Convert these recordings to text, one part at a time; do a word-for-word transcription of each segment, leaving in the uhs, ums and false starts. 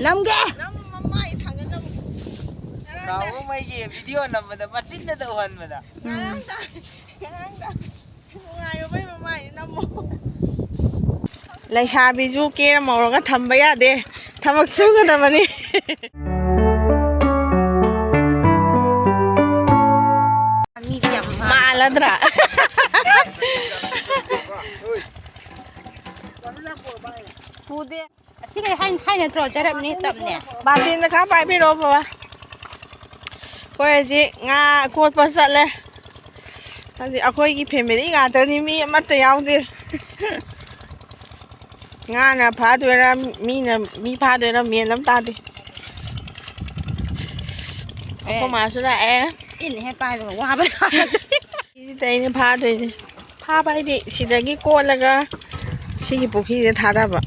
ꯅꯝꯒꯦ꯫ ꯅꯝꯃꯨ, ꯃꯃꯥꯏ ꯊꯥꯡꯒꯠ ꯅꯝꯃꯨ꯫ ꯉꯔꯥꯡ ꯇꯥꯏ꯫ ꯅꯍꯥꯟꯃꯨꯛ ꯃꯩꯒꯤ ꯚꯤꯗꯤꯑꯣ ꯅꯝꯕꯗ ꯃꯆꯤꯟꯗ ꯎꯍꯟꯕꯗ꯫ ꯉꯔꯥꯡ ꯇꯥꯏ꯫ ꯉꯔꯥꯡ ꯇꯥꯏ꯫ ꯅꯨꯡꯉꯥꯏꯔꯕꯩ ꯃꯃꯥꯏ ꯅꯝꯃꯣ꯫ ꯂꯩꯁꯥꯕꯤꯁꯨ ꯀꯦꯔ ꯃꯧꯔꯒ ꯊꯝꯕ ꯌꯥꯗꯦ, ꯊꯕꯛ ꯁꯨꯒꯗꯕꯅꯤ꯫ ꯃꯤꯗꯤ ꯌꯥꯝ ꯃꯥꯜꯂꯗ꯭ꯔꯥ? ꯄꯨꯗꯦ꯫ ꯑꯁꯤꯒꯩ ꯍꯥꯏ-, ꯍꯥꯏ ꯅꯠꯇ꯭ꯔꯣ? ꯆꯔꯞꯅꯦ, ꯇꯞꯅꯦ꯫ ꯕꯥꯇꯤꯟꯗ ꯈꯔ ꯄꯥꯏꯕꯤꯔꯛꯑꯣ, ꯕꯕꯥ꯫ ꯑꯩꯈꯣꯏ ꯍꯧꯖꯤꯛ ꯉꯥ ꯀꯣꯠꯄ ꯆꯠꯂꯦ꯫ ꯍꯧꯖꯤꯛ ꯑꯩꯈꯣꯏꯒꯤ ꯐꯦꯃꯤꯂꯤ ꯉꯥꯛꯇꯅꯤ, ꯃꯤ ꯑꯃꯠꯇ ꯌꯥꯎꯗꯦ꯫ ꯉꯥꯅ ꯐꯥꯗꯣꯏꯔꯥ, ꯃꯤꯅ, ꯃꯤ ꯐꯥꯗꯣꯏꯔꯥ, ꯃꯦꯟ ꯑꯃ ꯇꯥꯗꯦ꯫ ꯑꯩꯈꯣꯏ ꯃꯥꯁꯨ ꯂꯥꯛꯑꯦ꯫ ꯏꯟ ꯍꯦꯛ ꯄꯥꯏꯕꯒ ꯋꯥꯕꯅ꯫ ꯁꯤꯗ ꯑꯩꯅ ꯐꯥꯗꯣꯏꯅꯦ꯫ ꯐꯥꯕ ꯍꯥꯏꯗꯤ ꯁꯤꯗꯒꯤ ꯀꯣꯠꯂꯒ ꯁꯤꯒꯤ ꯄꯨꯈ꯭ꯔꯤꯗ ꯊꯥꯗꯕ꯫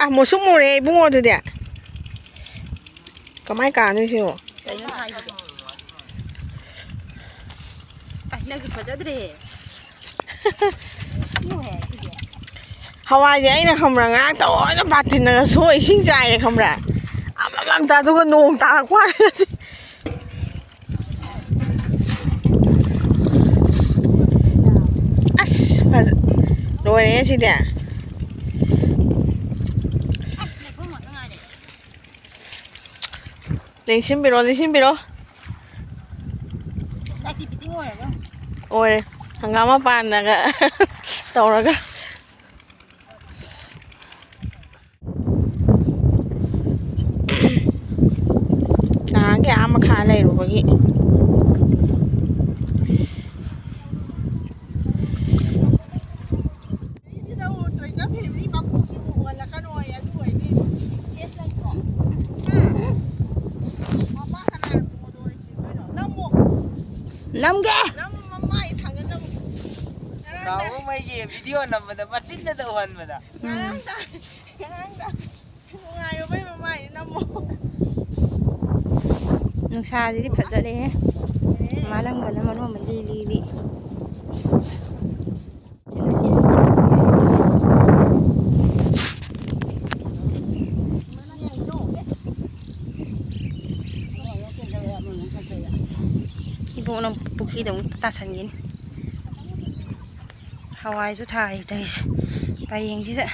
ꯑꯥ, ꯃꯨꯁꯨꯛ ꯃꯨꯔꯦ ꯏꯕꯨꯡꯉꯣ ꯑꯗꯨꯗꯤ꯫ ꯀꯃꯥꯏ ꯀꯥꯅꯤ ꯁꯤꯕꯣ? ꯀꯩꯅꯣ ꯍꯥꯏꯁꯤꯕꯣ? ꯑꯁ, ꯅꯪꯁꯨ ꯐꯖꯗ꯭ꯔꯦꯍꯦ꯫ ꯏꯕꯨꯡꯉꯣꯍꯦ, ꯁꯤꯗꯤ꯫ ꯍꯋꯥꯏꯁꯦ ꯑꯩꯅ ꯈꯪꯕ꯭ꯔꯥ, ꯉꯔꯥꯡ ꯇꯧꯑꯣꯏꯅ ꯕꯥꯇꯤꯟꯅꯒ ꯁꯣꯛ ꯏꯁꯤꯡ ꯆꯥꯏꯌꯦ ꯈꯪꯕ꯭ꯔꯥ? ꯑꯃꯃꯝꯇ, ꯑꯗꯨꯒ ꯅꯣꯡ ꯇꯥꯔꯛꯄ ꯋꯥꯅꯤ ꯉꯁꯤ꯫ ꯑꯁ, ꯐꯖ-, ꯂꯣꯏꯔꯦꯍꯦ ꯁꯤꯗꯤ꯫ ꯂꯦꯡꯁꯤꯟꯕꯤꯔꯣ, ꯂꯦꯡꯁꯤꯟꯕꯤꯔꯣ꯫ ꯑꯣꯏꯔꯦ꯫ ꯍꯪꯒꯥꯝ ꯃꯄꯥꯟꯗꯒ ꯇꯧꯔꯒ꯫ ꯅꯍꯥꯟꯒꯤ ꯑꯥ ꯃꯈꯥ ꯂꯩꯔꯨꯕꯒꯤ꯫ ꯁꯤꯗ ꯎꯗ꯭ꯔꯦ, ꯏꯆꯟ ꯐꯦꯃꯤꯂꯤ ꯃꯀꯣꯛꯁꯤꯕꯨ ꯎꯍꯜꯂꯛꯀꯅꯣꯌꯦ, ꯑꯗꯨ ꯑꯣꯏꯗꯤ ꯀꯦꯁ ꯂꯩꯇ꯭ꯔꯣ? ꯍꯥ? ꯃꯄꯥ ꯀꯅꯥꯅ ꯄꯨꯗꯣꯏ ꯁꯤꯗꯣꯏꯅꯣ? ꯅꯝꯃꯣ꯫ ꯅꯝꯒꯦ꯫ ꯅꯝꯃꯣ, ꯃꯃꯥꯏ ꯊꯥꯡꯒꯠ ꯅꯝꯃꯣ꯫ ꯉꯔꯥꯡ ꯇꯥꯏ꯫ ꯅꯍꯥꯟꯃꯨꯛ ꯃꯩꯒꯤ ꯚꯤꯗꯤꯑꯣ ꯅꯝꯕꯗ ꯃꯆꯤꯟꯗꯗ ꯎꯍꯟꯕꯗ꯫ ꯉꯔꯥꯡ ꯇꯥꯏ꯫ ꯉꯔꯥꯡ ꯇꯥꯏ꯫ ꯅꯨꯡꯉꯥꯏꯔꯕꯩ ꯃꯃꯥꯏ ꯅꯝꯃꯣ꯫ ꯅꯨꯡꯁꯥꯁꯤꯗꯤ ꯐꯖꯔꯦꯍꯦ꯫ ꯃꯥꯂꯪꯕꯅ ꯃꯔꯣꯟ ꯑꯃ ꯂꯤ ꯂꯤ ꯂꯤ꯫ ꯏꯕꯣꯛꯅ ꯄꯨꯈ꯭ꯔꯤꯗ ꯑꯃꯨꯛ ꯇꯥꯁꯟꯈꯤꯅꯤ꯫ ꯍꯋꯥꯏꯁꯨ ꯊꯥꯔꯤ ꯇꯧꯔꯤꯁꯦ ꯄꯔꯦꯡꯁꯤꯗ꯫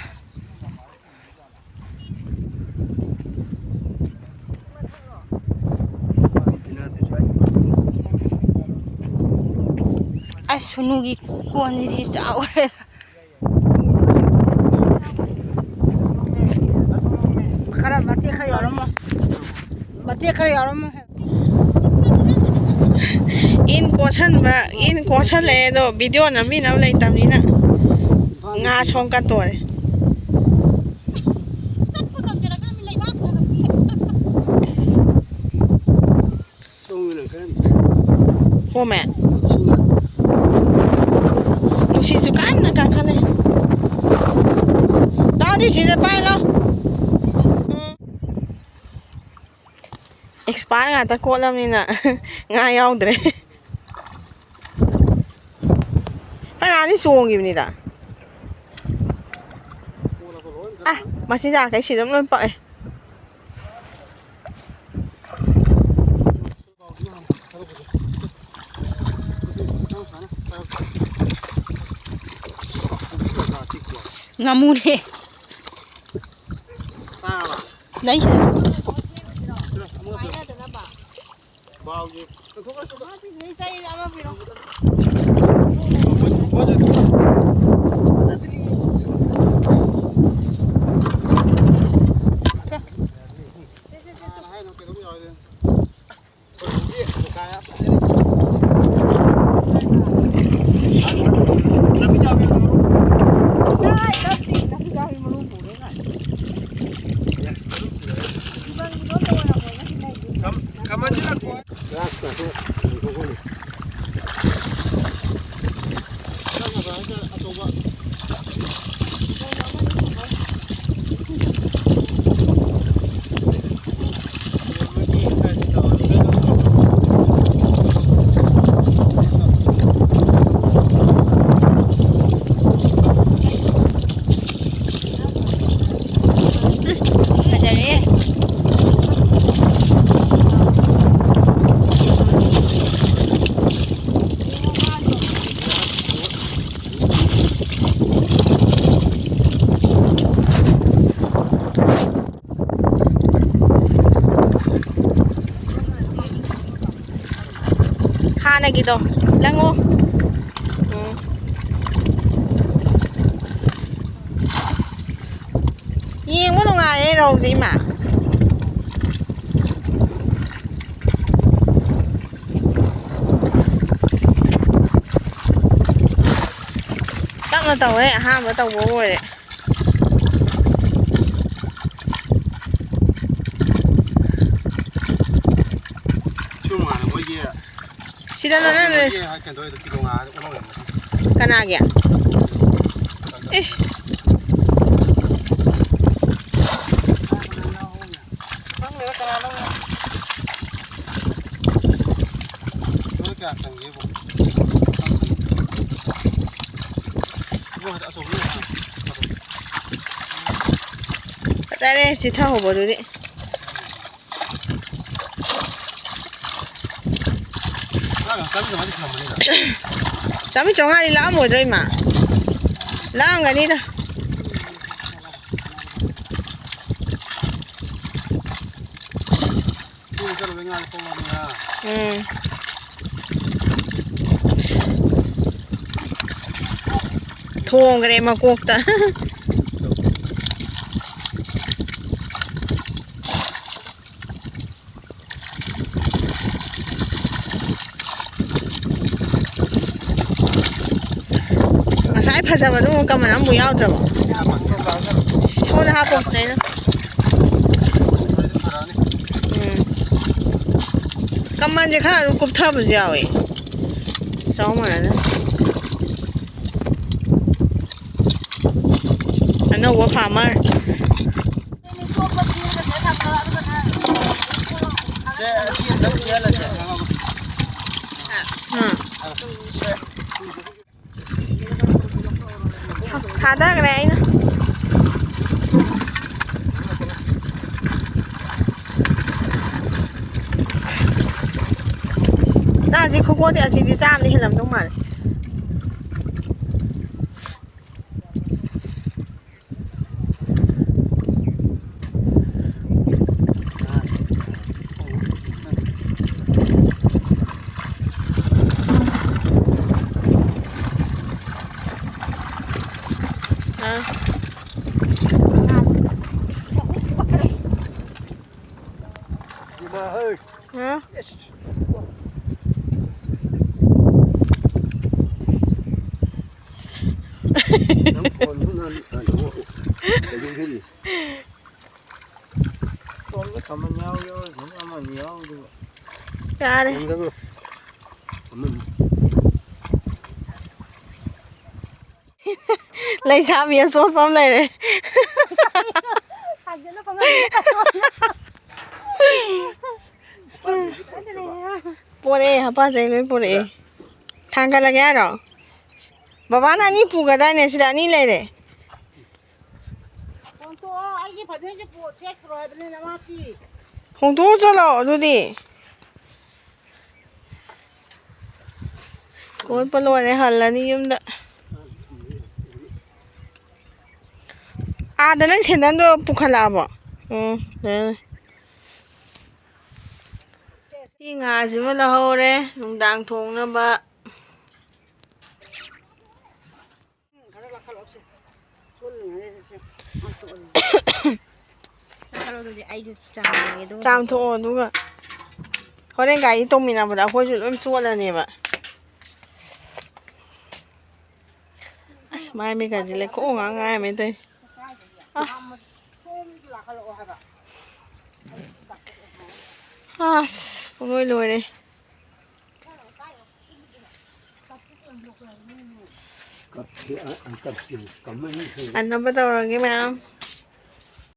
ꯑꯁ, ꯁꯨꯅꯨꯒꯤ ꯀꯣꯟꯁꯤꯗꯤ ꯆꯥꯎꯈ꯭ꯔꯦ꯫ ꯈꯔ ꯃꯇꯦꯛ ꯈꯔ ꯌꯥꯎꯔꯝꯃꯣ꯫ ꯃꯇꯦꯛ ꯈꯔ ꯌꯥꯎꯔꯝꯃꯣ꯫ ꯏꯟ ꯀꯣꯠꯁꯟꯕ, ꯏꯟ ꯀꯣꯠꯁꯜꯂꯛꯑꯦ ꯑꯗꯣ, ꯚꯤꯗꯤꯑꯣ ꯅꯝꯕꯤꯅꯕ ꯂꯩꯇꯕꯅꯤꯅ ꯉꯥ ꯁꯣꯝ ꯀꯟꯇꯣꯔꯦ꯫ ꯁꯣꯝꯒꯤꯅ ꯈꯔ ꯍꯣꯝꯃꯦ꯫ ꯁꯤꯅ ꯅꯨꯡꯁꯤꯠꯁꯨ ꯀꯟꯅ ꯀꯟꯈꯠꯂꯦ꯫ ꯇꯥꯗꯤ ꯁꯤꯗ ꯄꯥꯏ ꯂꯥꯎ꯫ ꯎꯝ꯫ ꯑꯦꯛꯁꯄꯥꯔꯠ ꯉꯥꯛꯇ ꯀꯣꯠꯂꯕꯅꯤꯅ ꯉꯥ ꯌꯥꯎꯗ꯭ꯔꯦ꯫ ꯐꯅꯌꯥꯝꯗꯤ ꯆꯣꯡꯈꯤꯕꯅꯤꯗ꯫ ꯑ, ꯃꯆꯤꯟꯖꯥꯛꯈꯩ ꯁꯤꯗ ꯑꯗꯨꯝ ꯂꯣꯏ ꯄꯛꯑꯦ꯫ ꯉꯥꯃꯨꯅꯦ꯫ ꯂꯩ꯫ ꯍꯥꯟꯅꯒꯤꯗꯣ ꯂꯪꯉꯣ꯫ ꯎꯝ꯫ ꯌꯦꯡꯕ ꯅꯨꯡꯉꯥꯏꯌꯦ ꯔꯧꯁꯦ, ꯏꯃꯥ꯫ ꯇꯞꯅ ꯇꯧꯍꯦ, ꯑꯍꯥꯟꯕ ꯇꯧꯕ ꯑꯣꯏꯔꯦ꯫ ꯁꯤ ꯃꯉꯥꯏꯔꯦ ꯃꯣꯏꯒꯤ ꯁꯤꯗ ꯅꯪ ꯀꯩꯅꯣꯒꯤ ꯀꯩꯅꯣ ꯇꯧꯔꯤꯗꯣ ꯀꯤꯂꯣ ꯃꯉꯥ ꯑꯣꯟꯍꯧꯔꯦ꯫ ꯀꯅꯥꯒꯤ? ꯏꯁ꯫ ꯈꯪꯗꯦꯗ ꯀꯅꯥꯅꯣ꯫ ꯂꯣꯏ ꯀꯌꯥ ꯆꯪꯒꯦꯕꯨ? ꯏꯕꯨꯡꯉꯣ ꯍꯟꯗꯛ ꯑꯆꯧꯕꯗꯨ ꯌꯦꯡꯉꯣ꯫ ꯐꯖꯔꯦ, ꯆꯤꯊꯍꯧꯕꯗꯨꯗꯤ꯫ ꯆꯥꯝꯃꯔꯤ ꯆꯥꯝꯃꯉꯥꯗꯤ ꯂꯥꯛꯑꯝꯃꯣꯏꯗ꯭ꯔꯣ, ꯏꯃꯥ? ꯎꯝ꯫ ꯊꯣꯡꯈ꯭ꯔꯦ ꯃꯀꯣꯛꯇ꯫ ꯉꯁꯥꯏ ꯐꯖꯕꯗꯣ ꯑꯃꯨꯛ ꯀꯃꯟ ꯑꯃꯐꯥꯎ ꯌꯥꯎꯗ꯭ꯔꯕꯣ? ꯁꯣꯝꯗ ꯍꯥꯞꯄꯣ, ꯀꯩꯅꯣ? ꯎꯝ꯫ ꯀꯃꯟꯁꯦ ꯈꯔ ꯑꯗꯨꯝ ꯀꯨꯞꯊꯕꯁꯨ ꯌꯥꯎꯋꯦ꯫ ꯆꯥꯎ ꯃꯥꯟꯅꯗ꯫ ꯑꯅꯧꯕ farmer꯫ ꯁꯦ, ꯑꯁꯤ ꯑꯝꯇꯪ ꯁꯤꯍꯜꯂꯁꯦ꯫ ꯎꯝ꯫ ꯊꯥꯗꯈ꯭ꯔꯦ ꯑꯩꯅ꯫ ꯅꯪ ꯍꯧꯖꯤꯛ ꯈꯨꯀꯣꯠꯇꯤ ꯑꯁꯤꯗꯤ ꯆꯥꯝꯃꯗꯤ ꯍꯦꯜꯂꯝꯗꯧ ꯃꯥꯜꯂꯦ꯫ ꯍꯥ? ꯅꯪ ꯐꯣꯟꯗꯨ ꯅꯪ ꯀꯩꯅꯣ ꯀꯩꯗꯧꯗꯣꯔꯤ? ꯇꯣꯝꯗ ꯀꯃꯟ ꯌꯥꯎ ꯌꯥꯎ ꯑꯃꯅꯤ ꯌꯥꯎꯗꯕ꯫ ꯌꯥꯔꯦ꯫ ꯇꯣꯝꯗꯕꯨ ꯑꯃꯅꯤ꯫ ꯂꯩꯁꯥꯕꯤ ꯑꯆꯣꯠꯄ ꯑꯃ ꯂꯩꯔꯦ꯫ ꯄꯣꯔꯛꯑꯦ, ꯍꯥꯄꯥꯖꯩ ꯂꯣꯏ ꯄꯣꯔꯛꯑꯦ꯫ ꯊꯥꯡꯒꯠꯂꯒꯦ ꯍꯥꯏꯔꯣ? ꯕꯕꯥꯅ ꯑꯅꯤ ꯄꯨꯒꯗꯥꯏꯅꯦ? ꯁꯤꯗ ꯑꯅꯤ ꯂꯩꯔꯦ꯫ ꯍꯣꯡꯇꯣꯛꯑꯣ, ꯑꯩꯒꯤ ꯐꯅꯦꯛꯁꯦ ꯄꯣꯠ ꯁꯦꯠꯈ꯭ꯔꯣ ꯍꯥꯏꯕꯅꯤ ꯅꯃꯥ ꯐꯤ꯫ ꯍꯣꯡꯗꯣꯛꯑ ꯆꯠꯂꯣ ꯑꯗꯨꯗꯤ꯫ ꯀꯣꯠꯄ ꯂꯣꯏꯔꯦ, ꯍꯜꯂꯅꯤ ꯌꯨꯝꯗ꯫ ꯑꯥꯗ ꯅꯪ ꯁꯦꯟꯗꯟꯗꯣ ꯄꯨꯈꯠꯂꯛꯑꯕꯣ? ꯎꯝ, ꯂꯩꯔꯦ꯫ ꯁꯤ ꯉꯥꯁꯤꯃ ꯂꯧꯍꯧꯔꯦ, ꯅꯨꯡꯗꯥꯡ ꯊꯣꯡꯅꯕ꯫ ꯆꯥꯝꯊꯣꯛꯑꯣ, ꯑꯗꯨꯒ ꯍꯣꯔꯦꯟ ꯒꯥꯔꯤ ꯇꯣꯡꯃꯤꯟꯅꯕꯗ ꯑꯩꯈꯣꯏꯁꯨ ꯂꯣꯏ ꯆꯣꯠꯂꯅꯦꯕ꯫ ꯑꯁ, ꯃꯥꯏ ꯃꯤꯠꯀꯁꯦ ꯂꯩꯈꯣꯝ ꯉꯥꯛ ꯉꯥꯏꯔꯝꯃꯦ ꯇꯧꯔꯤꯁꯦ꯫ ꯑ꯫ ꯑꯁ, ꯄꯨꯡꯂꯣꯏ ꯂꯣꯏꯔꯦ꯫ ꯀꯞꯁꯤ, ꯑ, ꯑ, ꯀꯞꯁꯤ, ꯀꯃꯥꯏꯅ ꯇꯧꯔꯤ? ꯍꯟꯅꯕ ꯇꯧꯔꯒꯦ ꯃꯌꯥꯝ꯫